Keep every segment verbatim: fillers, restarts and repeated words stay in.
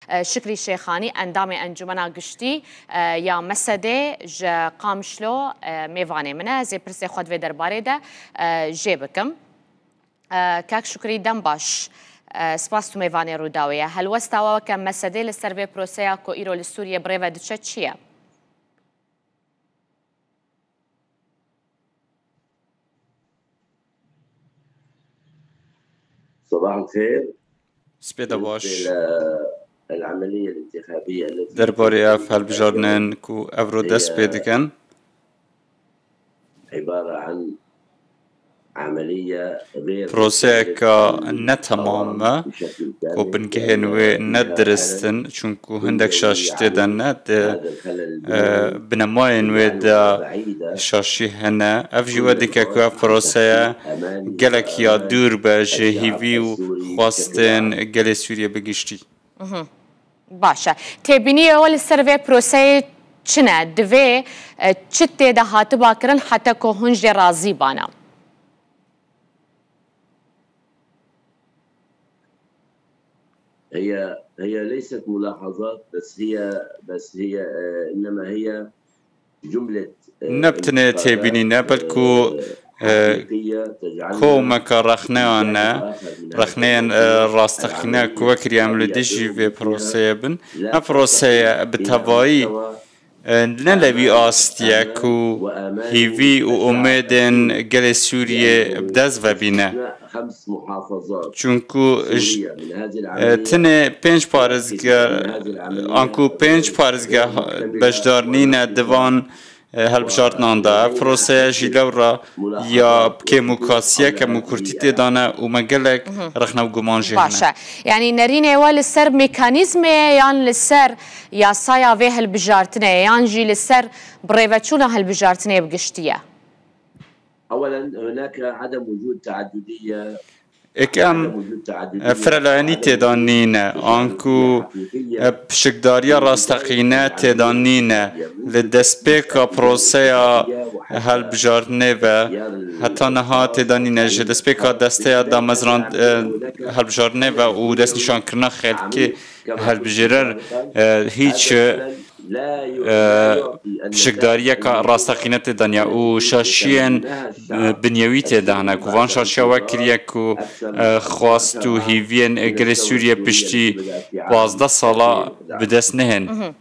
E, Şikrî Şêxanî, endamê Encumena Giştî, e, ya mesedê ji Qamişlo, e, mêvanê min e. Ez ê pirsê xwe di vê derbarê de, e, jê bikim. E, Kak Şikrî, dem baş. E, spas tu mêvanê Rûdawê ye. Helwesta we weke mesedê li ser vê proseya ku îro li Sûriyê bi rê ve diçe çi ye? صباح الخير. Spê de baş. العملية الانتخابية التي Derbarê ev helbijartinên ku evro dest pê dikin, عبارة عن عملية غير proseyeka ne temam e, ku bingehên wê ne dirist in, çunku hindek şaşî tê de ne, di e, binemayên wê de şaşî hene. Ev jî we dike ku ev proseye gelek ya dûr be ji hîvî û xwestên gelê Sûriyê bi giştî. Baş e. Têbîniyê we li ser vê proseyê çi ne? Divê, e, çi tê de hatiba kirin heta ku hûn jê razî bana? هي هي ليست ملاحظات، بس هي بس هي آه، انما هي جملة آه، Ne bi tenê انتقادات، têbînî ne, belku آه، e, حقيقية تجعلنا komeka rexneyan ne, آخر من هذا rexneyên e, التوتر. rastekî ne ku we kiriye em li dijî vê proseyê bin. Ev proseye bi tevayî e, ne li vî astiye ku hîvî û umêdên gelê Sûriyê bi dest ve bîne. خمس محافظات Çunku ji- سورية من هذه e, العملية. tenê pênc parêzgeh, anku pênc parêzgeh beşdar nîne di van e, helbijartinan de. Ev proseye jî lewra ya kêmûkasiyeke mûkurtî tê de ne û me gelek rexne û guman jê Baş hene. E. Yanî nerînê we li ser mekanîzmê ye yan li ser yasaya vê hilbijartinê ye yan jî li ser birêveçûna hilbijartinê bi giştî ye? اولا هناك عدم وجود تعددية Êk em e, firelayanî tê de nîne, anku e, pişikdariya rasteqîne tê de nîne. Li destpêka proseya helbijartinê ve heta niha tê de nîne. Ji destpêka desteya damezrand e, helbijartinê ve û destnîşankirina xelkê helbijêrer e, hîç e, e, pişikdariyeka rasteqîne tê de niye û şaşiyên e, binyewî tê de hene ku van şaşiya we kiriye ku e, xwest û hîviyên gelê Sûriye piştî pazdeh sala bi dest nehên.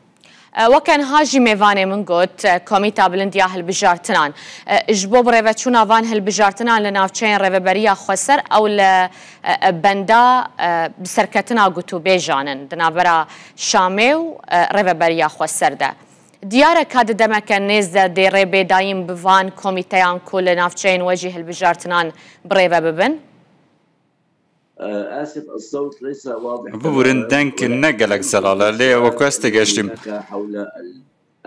E, Weke niha jî mêvanê min got, e, Komîta Bilind ya Hilbijartinan, e, ji bo birêveçûna van hilbijartinan li navçeyên Rêveberiya Xweser ew li, e, e, benda, e, bi serketina gotûbêjan in di navbera Şamê û, e, Rêveberiya Xweser de. Diyar e ka di demeke nêz de dê rê bê dayîn bi van komîteyan ku li navçeyên we jî hilbijartinan bi rê ve bibin? آه، آسف، الصوت ليس واضح. Biburin deng ne gelek zelal e, lê wek ez têgeştîm. حول ال-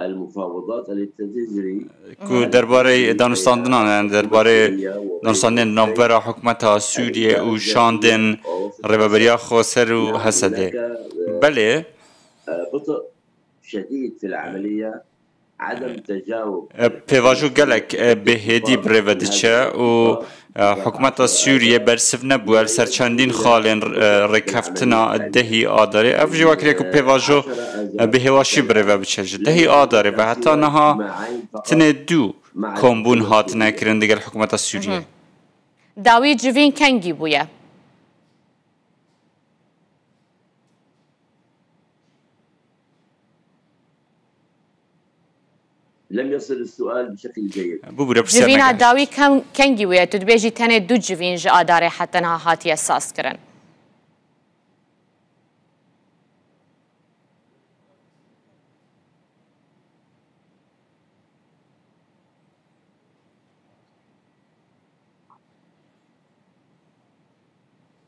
المفاوضات التي تجري. Ku derbarê danûstandinan, yani derbarê danûstandinên navbera hikûmeta Sûriyê û şandên Rêveberiya Xweser û Hesedê. Belê, آه، بطء شديد في العملية، عدم تجاوب. E, pêvajo gelek, e, bêhêdî bi rê ve diçe û, e, hikûmeta Sûriyê bersiv nebûye li ser çendîn xalên, e, rêkeftina dehî Adarê. Ev jî wekirê ku pêvajo, e, bi hêwaşî bi rê ve biçe. Ji dehî Adarê ve heta niha tenê du kombûn hatine kirin digel hikûmeta Sûriyê. Dawî civîn kengî bûye? لم يصل السؤال بشكل جيد. Bibûre pirsiyar Civîna negehişt. dawî kem, kengî bûye? Tu dibêjî tenê du civîn ji Adarê heta niha hatiye sazkirin.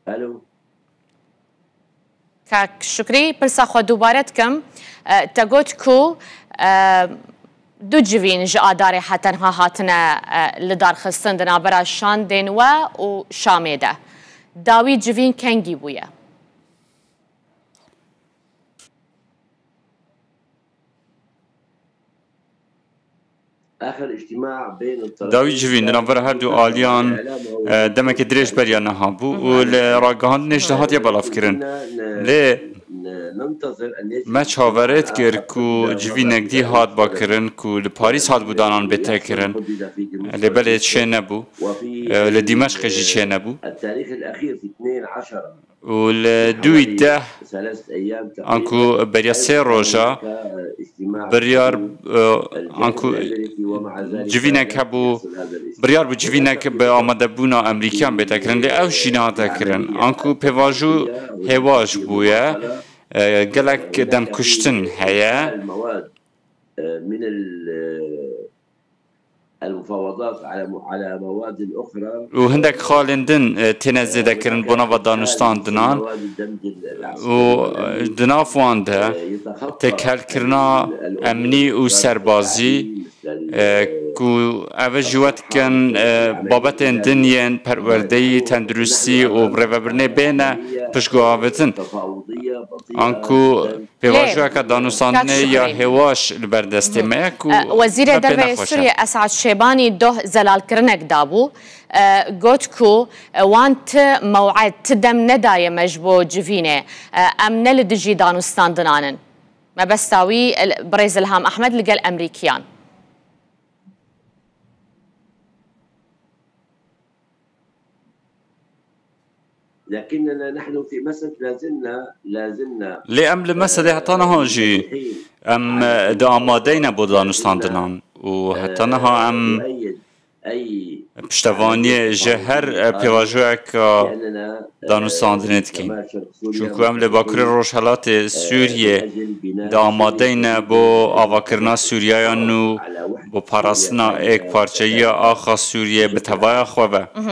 الو. Kak Şukrî, pirsa xwe dubare dikim. E, te got ku, e, du civîn ji Adarê heta niha hatine, e, lidarxistin di navbera şandên we û Şamê de. Dawî civîn kengî bûye? آخر اجتماع بين الطرفين Dawî civîn di navbera her du aliyan, e, demeke dirêj beriya niha bû û li ragihandinê jî hatiye belavkirin. Lê Me çaverê dikir ku civînek dî hat bakirin ku li Parîs hat bû danan bête kirin. Lê belê çê nebû. E, li Dîmeşqê jî çê nebû. Û li dûî deh anku beriya sê roja biryar, e, anku civînek hebû, biryar bû civînek bi amadebûna Emerîkiyan bête kirin, lê ew jî nehate kirin. Anku pêvajo hêwaş bûye, e, gelek demkuştin heye. المفاوضات على م- على مواد أخرى. Û hindek xalên din, e, têne zêdekirin bo nava danûstandinan. مواد الدمج العسكري û, e, di nav wan de تخطى têkhelkirina الأمور emnî û serbazî, e, ku ev ji we dikin, e, babetên din yên perwerdeyî, tenduristî û birêvebirinê bêne piştguhavêtin. Anku pêvajoyeke danûstandinê ya hêwaş li ber destê me ye ku Wezîrê Derve yê Sûriyê Esad Şêbanî doh zelalkirinek dabû. E, got ku, e, wan ti mew'ed, ti dem nedaye me ji bo civînê. E, em ne li dijî danûstandinan in. Mebesta wî, e, birêz Ilham Ehmed li gel Emerîkiyan. لكننا نحن في مسد لا زلنا لا زلنا Lê em li Mesedê heta niha jî em, e, di amadeyne bo danûstandinan û heta niha em piştevaniyê ji her, e, pêvajoyeka danûstandinê dikin. Çunku em li Bakurê Rojhelatê Sûriyê di amadeyne bo avakirina Sûriyeya nû, bo parastina êkparçeyiya axa Sûriyê bi tevaya xwe ve.